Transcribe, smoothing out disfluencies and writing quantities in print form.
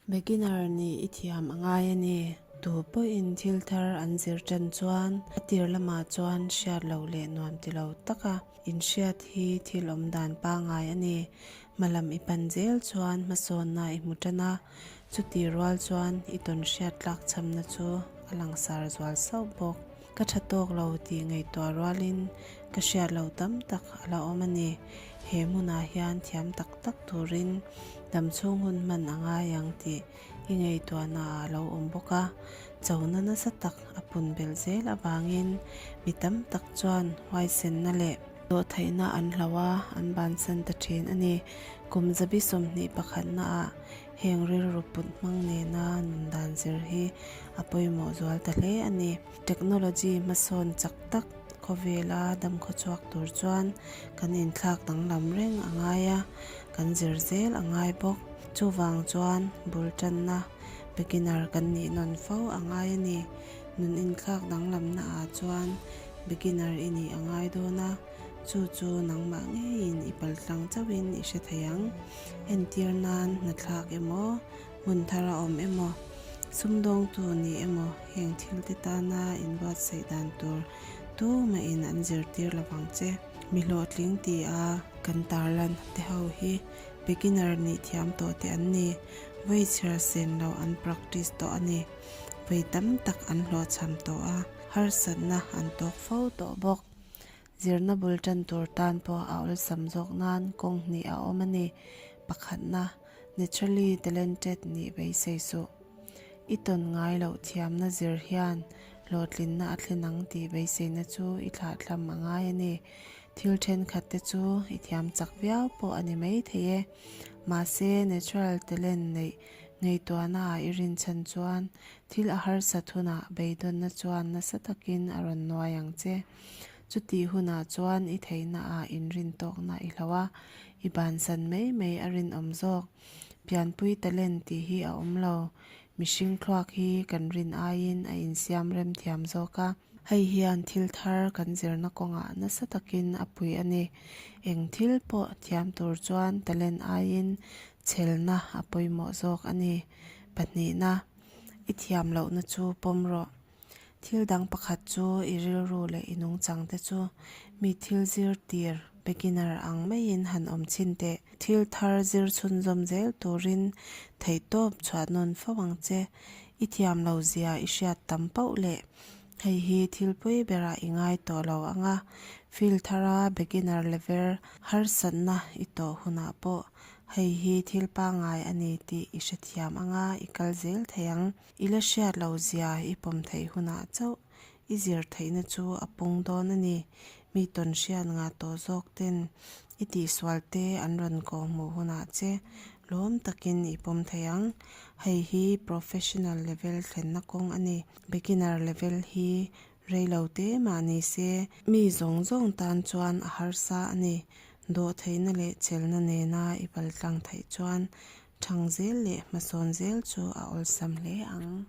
Beginner nih i thiam a ngai a ni. Tu pawhin thil thar an zir tan chuan a tir lamah chuan hriat loh leh nuam ti lo taka inhriat hi thil awm dan pangngai a ni. Hmalam i pan zel chuan hmasawnna i hmu tan a, chuti rual chuan i tawn hriat tlak chhamna chu a langsar zual sauh bawk. Ka tha tawk lo tih ngaihtuah rualin ka hriat loh tam tak a la awm a ni. He hmunah hian thiam tak tak turin damchhung hun hman a ngai ang tih i ngaihtuahna ah a lo awm bawk a. Chona nasa tak a pun belh zel avangin mi tam tak chuan huaisenna leh dawhtheihna an hloh a, an bansan ta thin a ni. Kum zabi 21 naah heng rilru put hmang nena nun dan zir hi a pawimawh zual ta hle a ni. Technology hmasawn chak tak khawvela damkhawchhuak tur chuan kan inthlak danglam reng a ngai a, kan zir zel a ngai bawk. Chuvang chuan bul tanna beginner kan nih nawn fo a ngai a ni. Nun inthlak danglamna ah chuan beginner i nih a ngai dawn a, chu chu nangmah ngeiin i paltlang chauhin i hre thei ang. Entir nan hnathlak emaw, hmun thar a awm emaw, sumdawngtu ni emaw heng thil te tana inbuatsaih dan tur tumahin an zirtir lovang che. Mi hlawhtling ti a kan tarlan te ho hi beginner nih thiam tawh te an ni. Vawi chhiar sen lo an practice tawh a ni. Vawi tam tak an hlawhchham tawh a, harsatna an tawk fo tawh bawk. Zirna bul tan tur tan pawh a awlsam zawk nan kawng hnih a awm a ni. Pakhatna, naturally talented nih beisei suh. I tawn ngai loh thiamna zir hian hlawhtlinna a thlen ang tih beiseina chu i thlahthlam a ngai a ni. Thil thenkhat te chu i thiam chak viau pawh a ni mai thei e. Mahse, natural talent neih ngaihtuahna ah i rinchhan chuan thil a harsat hunah beidawnna chuan nasa takin a rawn nuai ang che. Chutih hunah chuan i theihna ah inrintawkna i hloh a, i bansan mai mai a rinawm zawk. Pianpui talent tih hi a awm lo. Mihring thluak hi kan rin aiin a insiam rem thiam zawk a. Hei hian thil thar kan zirna kawngah nasa takin a pui a ni. Eng thil pawh thiam tur chuan talent aiin chhelna a pawimawh zawk a ni. Pahnihna, i thiam lohna chu pawm rawh. Thil dang pakhat chu i rilru leh i nungchang te chu mi thil zir tir, beginner, ang maiin han awm chhin teh. Thil thar zir chhunzawm zel turin theihtawp chhuah nawn fo ang che. I thiam lo zia i hriat tam pauh leh hei hi thil pui berah i ngai tawh lo ang a, field thara beginner level harsatna i tawh hunah pawh hei hi thil pangngai a ni tih i hrethiam ang a, i kal zel thei ang. I la hriat lo zia i pawm theih hunah chauh i zir theihna chu a pung dawn a ni. Mi tawn hriat ngah tawh zawk ten i tihsual te an rawn kawh hmuh hunah che lawm takin i pawm thei ang. Hei hi professional level thlenna kawng a ni. Beginner level hi rei lo te mah ni se mi zawng zawng tan chuan a harsa a ni. Dawhtheihna leh chelna nena i paltlang theih chuan Thang zel leh hmasawn zel chu a awlsam hle ang.